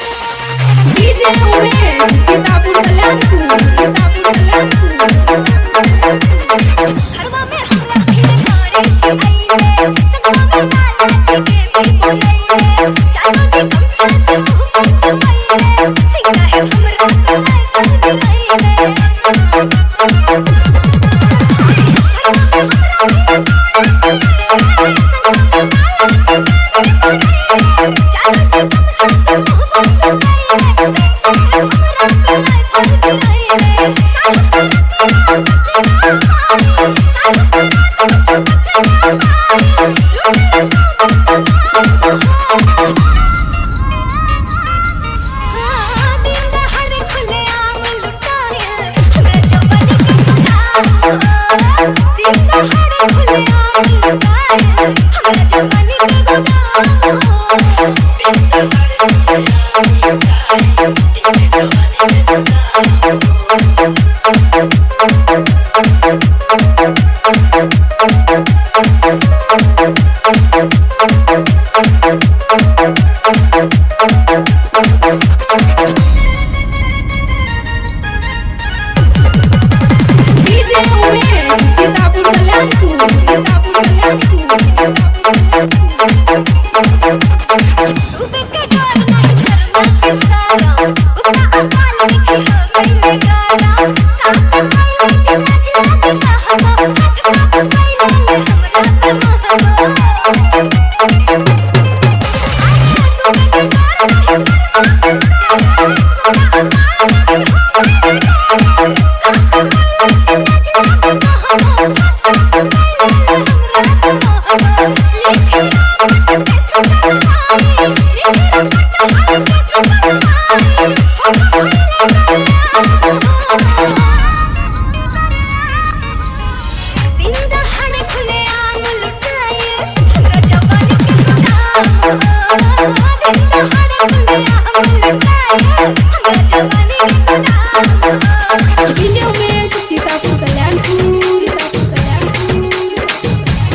DJ Umesh Sitapur Kalyanpur, Sitapur Kalyanpur, घरवा में हमरा पहिले करे आइले, संगवा में लाला जी के भी बोलैले, चाचा जी गमछा से मुंह पकड़ैले, सिंगा है हमरा ऐसन दिलैले। डीजे उमेश सीतापुर कल्याणपुर, सीतापुर कल्याणपुर, डूबे के डर नहीं शर्मा के सारा, उसका अकाल लिखे हो गई गाना, साथ पाई जिला जिला के कहवा, हाथ का पाई ले हमरा के महवा। डीजे उमेश सीतापुर कल्याणपुर, सीतापुर कल्याणपुर।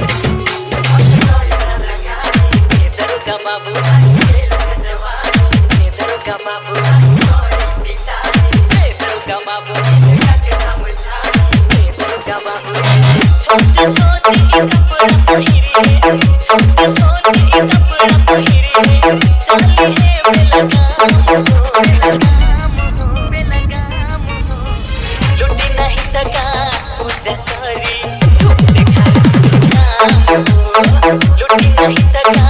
लुटी नहीं सका पूजा करी धूप दिखाई लुटी नहीं सका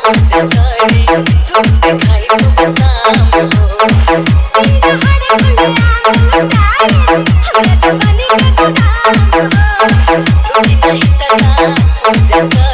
पूजा करी धूप दिखाई सुबह शाम लुटी नहीं सका पूजा